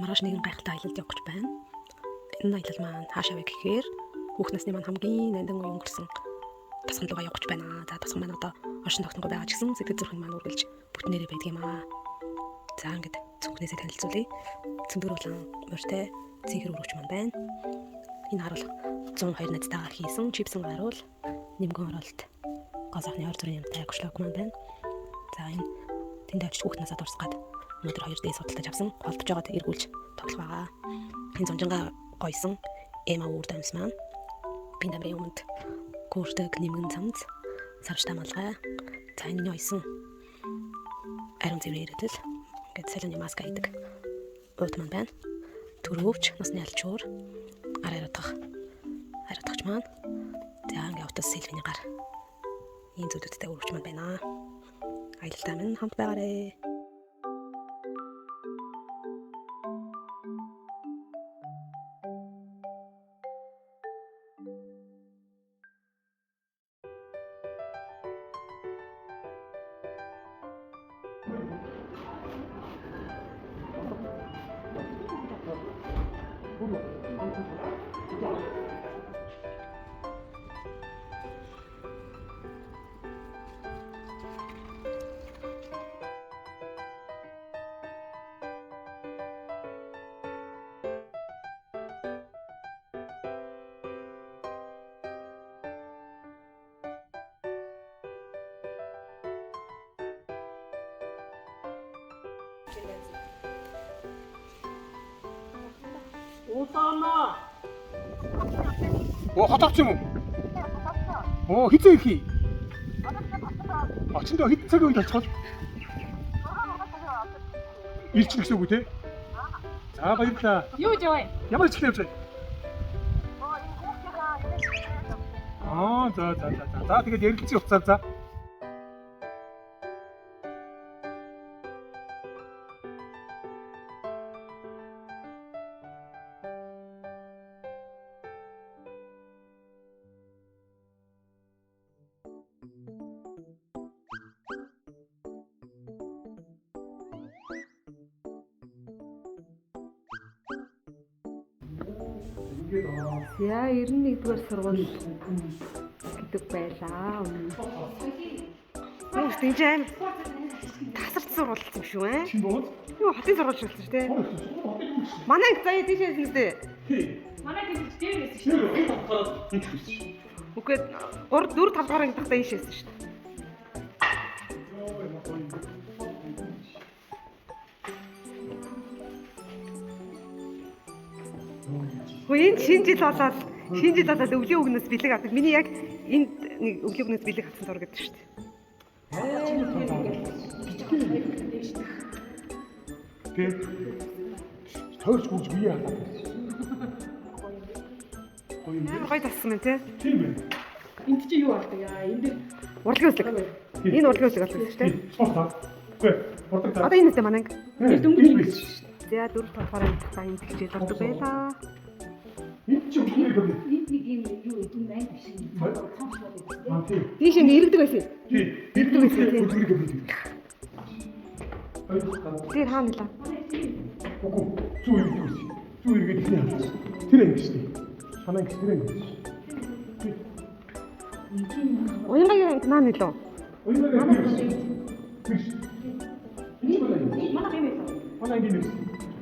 Маргааш нэгэн гайхалтай аялалд явах гэж байна. Энэ аялал маань хаашаа вэ гэхээр хүүхд насны маань хамгийн нандин үе өнгөрсөн тасган руугаа явах гэж байна. За, тасган маань одоо оршин тогтнохгүй байгаа ч гэсэн сэтгэл зүрх нь маань үргэлж бүтнээрээ байдаг юм аа. За, ингээд цүнхнээсээ танилцуулъя. Цөмдөр улаан морьтой цэнхэр өргөч маань байна. Энэ харуул 102 найзтайгаа хийсэн чипсэн гаруул нэмгэн оролт гоо сайхны ойр зүрийн юмтай гошлог маань байна. За, энэ тэнд очиж хүүхд насаа дурсгаад өнөөдөр 2 дээс судалдаж авсан холдож байгаад эргүүлж тоглох байгаа. Энэ зунжингаа гойсон Эма үр дамс маань би дамрын өмнөд гүрдэг нэмгэн цамц сарвчтай малгай. За, энэ миний ойсон ариун цэврийн иргэдэл ингээд салины маска хийдэг уут маань байна. Төрөвч насны алчуур гар ариутгах ариутгагч маань. За, ингээд утас селфиний гар ийм зүйлүүдтэй өргөч маань байна. Аялалдаа минь хамт байгаарэ. Улаана. Оо, хотооч юм уу? Оо, хизээ ирэх юм. Очиндоо хэд цагийн үед очиход? Ирчих гэсэн үг үү те? За, баярлалаа. Юу гэж яваа? Ямар ичлээ явж байгаа? Аа, за за за за. За, тэгээд ярилцсан явцаа за. За, 91-р сургууль гэдэг байлаа. Юу ч тийм аим тасарч сургуулсан юм шүү ээ. Чин бод. Юу хотын сургууль шилжсэн шүү дээ. Манай анги заяа тийш байсан үстэй. Тий. Манай гэж дээр байсан шүү. Тэр гараад энэ гэсэн. Үгүй 3 4 5 дугаар анги тахтаа ийш байсан шүү дээ. Хөө, энэ шинэ жил болоод өвлийн өгнөөс бэлэг авдаг. Миний яг энд нэг өвлийн өгнөөс бэлэг авсан зураг гэдэг шүү дээ. Тэ. Тойрч гүйж бие хатаад байсан. Гоё юм. Амар гоё тассан байна тий. Тийм ээ. Энд чи юу болдог яа? Энд дээр Урлагийн үзлэг. Энэ урлагийн үзлэг болсон шүү дээ. Спорт та. Үгүй, урдаг та. Одоо энэ үстэй манай анги. Тэр дөнгөж байсан шүү дээ. За, 4 5 дугаар анги тахтаа энд хичээл ордог байлаа. Энд чи үгүй юм. Энд нэг юм юу юм анги биш юм. Цонх болдог. Аа, тийм. Ийш ингэ иргэдэг байсан. Тийм. Ирдэг байсан, тийм. Үлгэр гэв. Тэр хаана нэлээ? Үгүй, зүү ирдэг байсан. Зүү иргээд ихний хавчих. Тэр анги шүү дээ. Манай анги тэр анги шүү. Уянгагийн анги наа нэлээ. Уянгагийн анги биш. Биш. Манай юм байсан. Манай анги биш.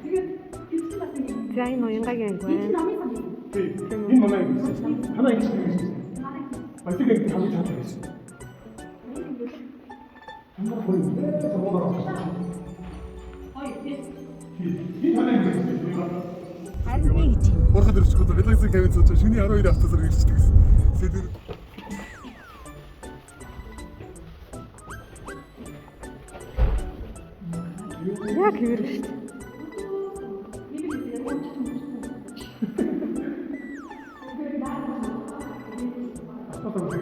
Тэгээд энэ бас нэг За, энэ уянгагийн анги энэ байна. намын сан юм. Тийм. Энэ манай анги биш. Манай анги биш. Баялаг анги хамгийн цаатаа байсан. Ямар гоё юм. Хоёр тий. Энэ манай анги биш. Харин нэг гэж. Урахад өрчихгөө релаксын кабин сууж шөнийн 12 автобусаар ирчихдэг гэсэн. Сэдэр Яг хэвэр шүү дээ. автобус.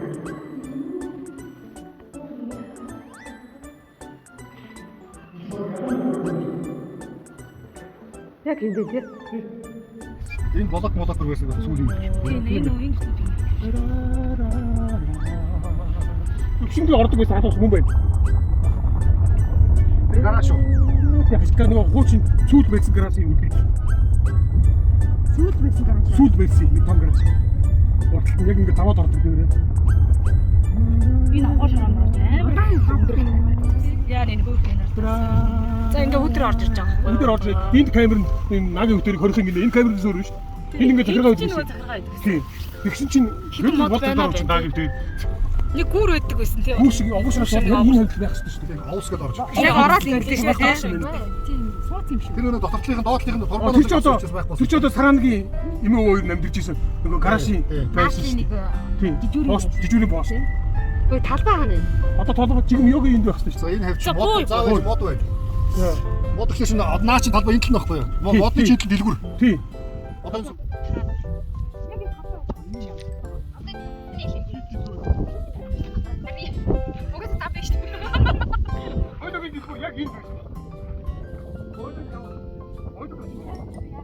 Яг юм бэ тий. Энэ болог молог байсан сүүлийн үед. Тийм, энэ энэ зүйл юм. Шинээр ордог байсан автобус мөн байна. Тэр гараа шүү. Яг ч нөгөө хуучин цүүл байсан гаражын үлдээ. Сүүл байсан гараж. Цүүл байсан нэг том гараж. Урталт нь яг ингэ даваад ордог дээрээ. Энэ онгоо шараа мөр амар өндөр. Яа энэ хөөх энэ. За ингээ өдөр орж ирж байгаа байхгүй Өдөр орж ирээд энд камер нь энэ нагийн өтөрийг хорих юм гэлээ. Энэ камер нь өөр шүү дээ. Энэ ингээ захиргаа Чи өгсөн. нөгөө захиргаа байдаг. Тийм. Тэгсэн чинь Хитэн мод байна чинь нагийн өтөр. Нэг гүр байдаг байсан тийм. Гүр шиг онгоц шараа энэ хавьд байх хэрэгтэй шүү дээ. Овс гэдээ орж. Яг ороод ингэлээ шүү дээ. Тийм сууц юм шиг. Тэр нөгөө дотортлынх нь доотлынх нь Тэр чи одоо тэр чи одоо сарангийн эмээ өвөө хоёр намдэрч исэн. Нөгөө гаражийн байсан шүү Нэг дээ. Тийм. жижүүрийн Пост, жижүүрийн пост. Үгүй талбай хана. Одоо толгой жигм йог энд байх хэрэгтэй шүү За энэ хавч За, мод буу. заавал мод байж. дээ. Мод гэхээс чинь наа чинь талбай энэ тал нөхгүй юу? Тий, Модны тий. чинь тал дэлгүр. Тийм. Одоо энэ Угаасаа зам биш үү? Хоёулаа дэлгүр яг энд байсан. Хоёулаа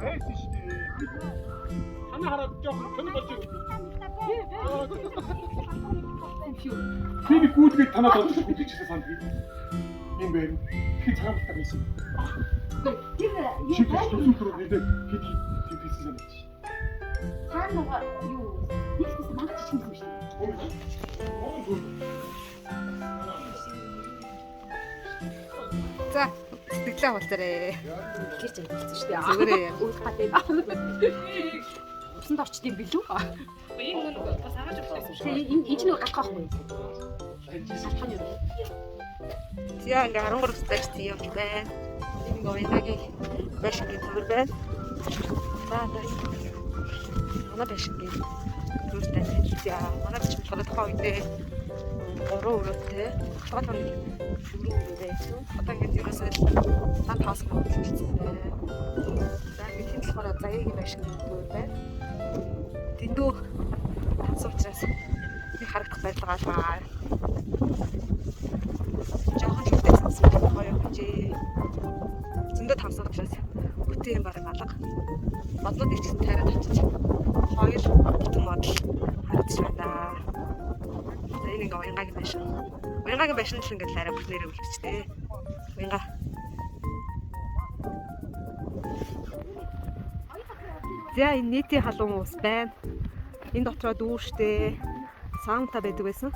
байсан шүү дээ. Танаа хараад жоохон сонир болж байна. Тэр нэг гүйлгээд танаад орж гүйлгэжсэн санд. Юм байна. Тэгэхээр цагаан балтаа байсан. Тэр юу Шиг байна? зүг рүү нэлээд хит хит хийсэн санагдчих. Цаана нөгөө юу нэг хэсэг мангар жижиг юм шүү дээ. За сэтгэлээ хавалцаарэ. Тэр чинь хэлсэн шүү дээ. Зүгээрээ. Үүлэх гад юм. Усанд орчд юм билүү? Энэ нэг бас агааж өгсөн юм шиг. Энэ энэ чинь нэг галах байхгүй юу? Галах нь юу? За ингээ 13 дахь тийм юм байна. Энэ ингээ уянагийн байшингийн төвөр байна. За за. Манай байшингийн төвөртэй танилцъя. Манай байшин болохоор тухайн үедээ 3 өрөөтэй. Толгой тооны 4 өрөө байсан. Одоо ингээд ерөөсөө дан тоос хөдөлсөн байна. За ингээд тэнд болохоор заяагийн байшингийн төвөр байна. Дэндүү тавсан учраас нэг харагдах барилга алгаа. Жохон хөвтэй сонссон гоё хэмжээ. Зөндөө тамсан учраас бүтэн юм бараг алга. Бодлууд их гэсэн тайраад очиж хоёр бүтэн модал харагдаж байна. За энэ ингээ уянгагийн байшин. Уянгагийн байшин л ингээ арай бүтнээрээ үлдчихтэй. Уянга. За энэ нийтийн халуун ус байна. Энэ дотроо дүүрштэй саунта байдаг байсан.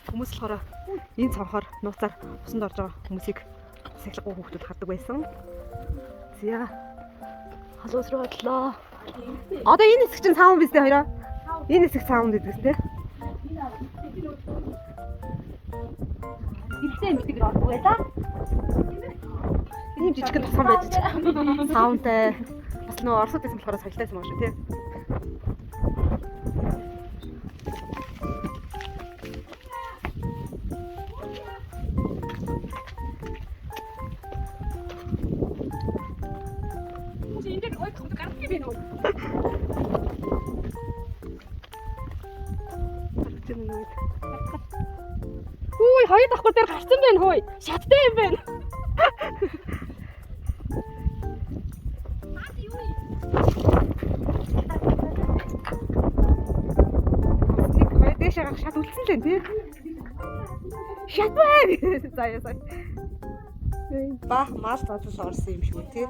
Хүмүүс болохоор энэ цонхоор нууцаар усанд орж байгаа хүмүүсийг сахилгагүй хүүхдүүд хардаг байсан. За халуун ус руу орлоо. Одоо энэ хэсэг чинь саун биз дээ хоёроо. Энэ хэсэг саун гэдэг тий. Хэлсэн юм битгэр ордог байлаа. Ийм жижигхэн тусган байж саунтай. Бас нөө Оросд байсан болохоор соёлтой байсан юм шиг тий. Энэ дээр ой гарах юм байна уу? Харагдаж байна уу? Хүй, хоёр давхар дээр гарсан байна хөөе. Шаттай юм байна. Нэг хоёр дээшээ гарах шат үлдсэн л байна тий. Шат байна. За яа сая. Баах мал задлал орсон юм шиг үү тий.